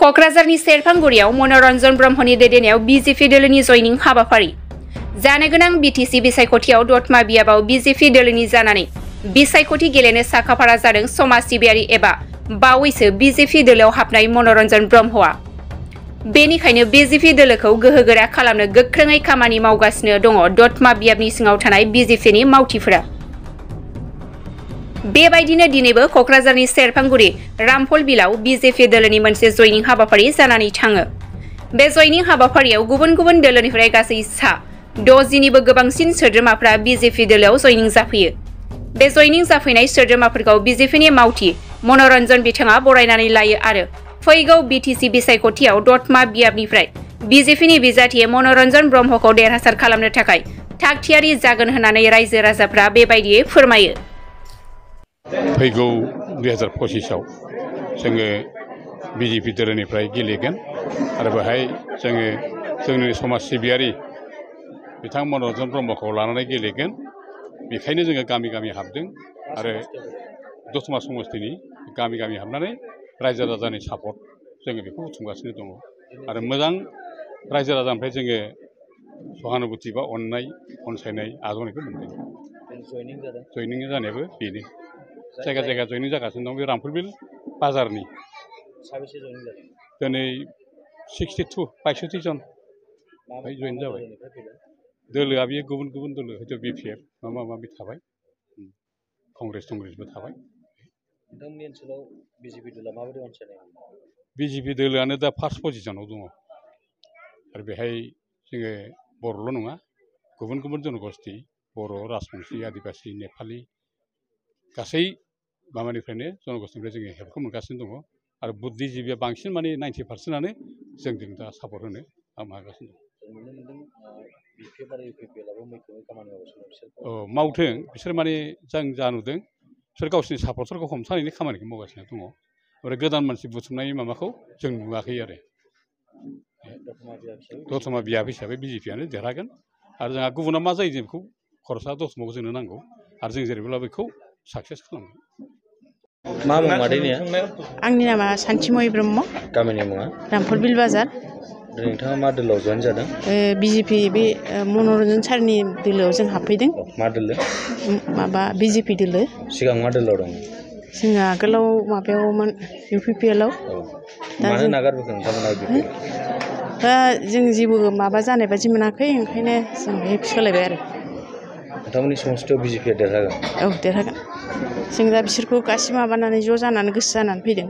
क'क्राझारनि सेरफांगुरियाव मनरन्जन ब्रह्मनि दैदेननायाव बीजेपी दोलोनि जयनिं हाबाफारि जानो गोनां बीटीसी बिसायख'थियाव दतमा बियाबाव बीजेपी दोलोनि जानानै बिसायख'थि गेलेनो साखाफारा जादों समाज सिबियारि एबा बावैसो बीजेपी दोलोआव हाबनाय मनरन्जन ब्रह्मआ। बेनिखायनो बीजेपी दोलोखौ गोहोगोरा खालामनो गोख्रोङै खामानि मावगासिनो दङ दतमा बियाबनि सिङाव थानाय बीजेपीनि मावथिफोरा। बेबायदिनो दिनैबो क'क्राझारनि सेरफांगुरि रामफल बिलाव बीजेपी दोलोनि मोनसे जयनिं हाबाफारि जानानै थाङो। बे जयनिं हाबाफारियाव गुबुन गुबुन दोलोनिफ्राय गासै सा 60निबो गोबांसिन सोद्रोमाफ्रा बीजेपी दोलोआव जयनिं जाफैयो। बे जयनिं जाफैनाय सोद्रोमाफोरखौ बीजेपीनि मावथि मनरन्जन बिथाङा बरायनानै लायो आरो फैगौ बीटीसी बिसायख'थियाव दतमा बियाबनिफ्राय बीजेपीनि बिजाथि मनरन्जन ब्रह्मखौ देरहासार खालामनो थाखाय थागथियारि जागोन होननानै रायजो राजाफ्रा बेबायदियै फोरमायो। फैगौ 2025आव जोङो बीजेपी दोलोनिफ्राय गेलेगोन आरो बेहाय जोङो जोंनि समाज सिबियारि बिथां मनरन्जन ब्रह्मखौ लानानै गेलेगोन। बेखायनो जोङो गामि गामि हाबदों आरो दतमा समस्तिनि गामि गामि हाबनानै रायजो राजानि सापर्ट जोङो बेखौ बुथुमगासिनो दङ आरो मोजां रायजो राजानिफ्राय जोङो सहानुभूति बा अननाय अनसायनाय आजावनायखौ मोनदों। जयनिं जानायाबो बेनो जायगा जायगा जयनिं जागासिनो दं। बे रामफलबिल बाजारनि साबेसे जयनिं जादों? दिनै 62 जन जयेन जाबाय। दोलोआ बेयो गुबुन गुबुन दोलो हयथ' BPF माबा माबि थाबाय, कंग्रेसबो थाबाय। नोंथांमोननि ओनसोलाव बीजेपी दोलोआ माबायदि अनसायनाय? बीजेपी दोलोआनो दा फार्स्ट पजिशनाव दङ आरो बेहाय जोङो बर'ल' नङा गुबुन गुबुन जनगोष्ठी बर', राजबंशी, आदिबासि, नेपालि गासै माबानिफ्रायनो जनगोष्ठीनिफ्राय जोङो हेल्पखौ मोनगासिनो दङ आरो बुद्धिजिबिया बांसिन माने 90%आनो जोंजों दा सापर्ट होनो माबागासिनो दं। BPF आरो UPPLआबो मैखोमै खामानि मावगासिनो दं। औ मावथों, बिसोर माने जों जा नुदों बिसोर गावसोरनि सापर्टरखौ हमथानायनि खामानिखौ मावगासिनो दङ। ओमफ्राय गोदान मानसि बुथुमनायनि माबाखौ जों नुवाखै आरो। दतमा बियाब हिसाबै बीजेपीआनो देरहागोन आरो जोंहा गुबुना मा जायो जों बेखौ खरसा दतमाखौ जोंनो नांगौ आरो जों जेरैब्ला बेखौ साक्सेस खालामगोन। मा मुं मादैनिया? आंनि नामा सान्थिमय ब्रह्म। गामिनि मुङा? रामफलबिल बाजार। नोंथाङा मा दोलोआव जयेन जादों? बीजेपी बे मनरन्जन सारनि दोलोआव जों हाबफैदों। मा दोलो? माबा बीजेपी दोलो। सिगां मा दोलोआव दं? जोङो आगोलाव माबायावमोन UPPLआव। मानो नागारबोखो नोंथांमोना UPPL? दा जों जेबो माबा जानाय बादि मोनाखै, ओंखायनो जों बेहाय सोलायबाय आरो। नोंथांमोननि समस्थियाव बीजेपीआ देरहागोन? औ देरहागोन। जों दा बिसोरखौ गासिबो माबानानै ज' जानानै गोसो जानानै फैदों।